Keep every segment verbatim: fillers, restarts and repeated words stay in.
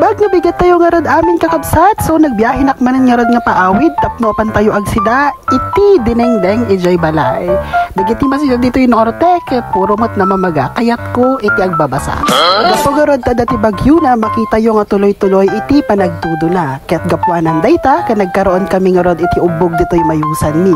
Pagnabigat tayo ngarud amin, kakabsat, so nagbiahenak manen ngarud nga paawid tapno apan tayo agsida iti dinengdeng idiay balay. Dagiti masida ditoy norte, ket puro met namamaga, kayatko iti agbabasa. Gapu ngarud ta adda ti bagyo na, makitayo nga tuloy-tuloy iti panagtudona. Ket gapuanan dayta, ket nagkaroon kami ngarud iti ubbog ditoy mayusanmi.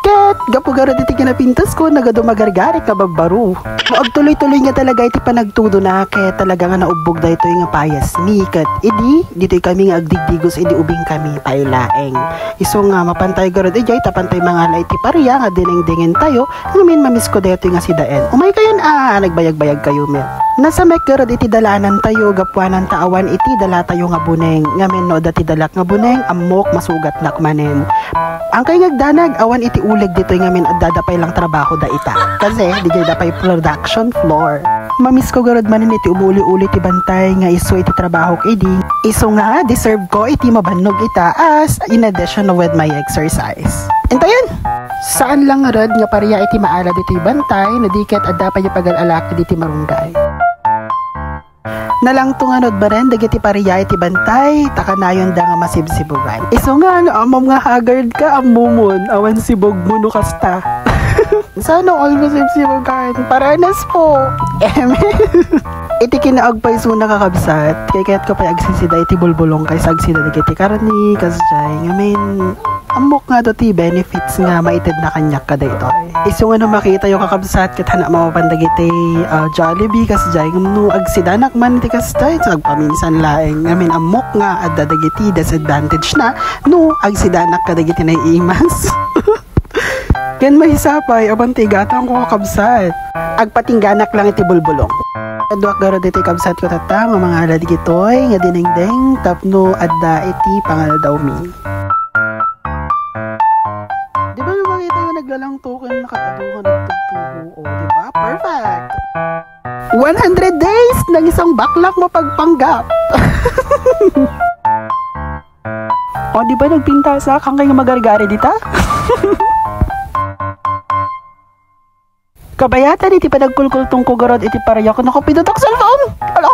Ket gapu ngarud iti kinapintasko, nagadu magargarik nga babbaro. No agtuloy-tuloy nga talaga iti panagtudona, ket talaga nga naubbog daytoy nga payasmi. Ket idi, ditoy kami nga agdigdigos idi ubing kami pay laeng. Isu nga mapan tayo ngarud idiay, ta apan tayo mangala iti paria nga dinengdengen tayo, ngamin mamisko daytoy nga sidaen. Umay kayon a, nagbayag-bayag kayo met. Nasamek ngarud iti dalanan tayo, gapuanan ta awan iti dala tayo nga buneng. Ngamin no adda ti dalak nga buneng, ammok, masugatnak manen. Angkay nga agdanag, awan iti uleg ditoy ngamin adda da pay lang trabaho da ita. Kasi, didiay da pay production floor. Mamisko ngarud manen iti umuli-uli ti bantay nga isu iti trabahok idi. Isu nga, deserve ko iti mabannog ita as in addition with my exercise. Intayon! Saan lang ngarud nga paria iti maala ditoy bantay, no di ket adda pay pagal-alak ditoy marunggay. Nalangto ngarud manen dagiti paria iti bantay, ta kanayonda nga masibsibugan. Isu nga, no ammom nga haggard ka, ammomon, awan sibog mo no kasta. Sana all masibsibugan. Paranas po. Amen. Iti kinaagpaysona, kakabsat, kayat ko pay agsisida iti bulbulong kaysa agsida dagiti karne, kasdiay. Ngamin, ammok nga adu ti benefits nga maitedna kaniak kadaytoy. Isu nga no makitayo, kakabsat, ket hanak mapan dagiti, ah, Jollibee, kasdiay. Ngem no agsidanak man iti kasdiay, so agpaminsan laeng. Ngamin, ammok nga adda dagiti disadvantage na no agsidanak kadagiti naiimas. Ken maysa pay, apan ti igatangko, kakabsat. Agpatingganak lang iti bulbulong. Kaduak ngarud iti kabsat ko tatta nga mangala digitoy nga dinengdeng tapno adda iti pangaldawmi. Di ba yung makita yung naglalang token, nakaadungan, nagtugtugo? O, di ba? Perfect! One hundred days ng isang baklang mapagpanggap. O, di ba nagpintasak? Angkay nga magargari dita? Kabayatan iti panagkulkultong ko garud iti pariak. Naku, pidutak cellphone! Alo?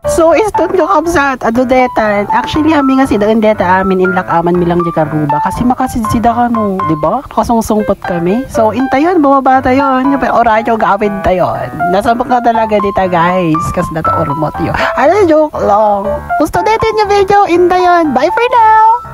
So, iston, kakabsat, adu detan. Actually, ami nga sidaen deta amin, inlak aman mi lang di karuba. Kasi makasidsida kano, di ba? Kasungsungpot kami. So, intayon, bumaba tayon. Yung pa-, oras yung gawin tayon. Nasabak nga talaga dita, guys. Kasi nataurmot yun. Ano, joke lang. Gusto natin yung video, intayon. Bye for now!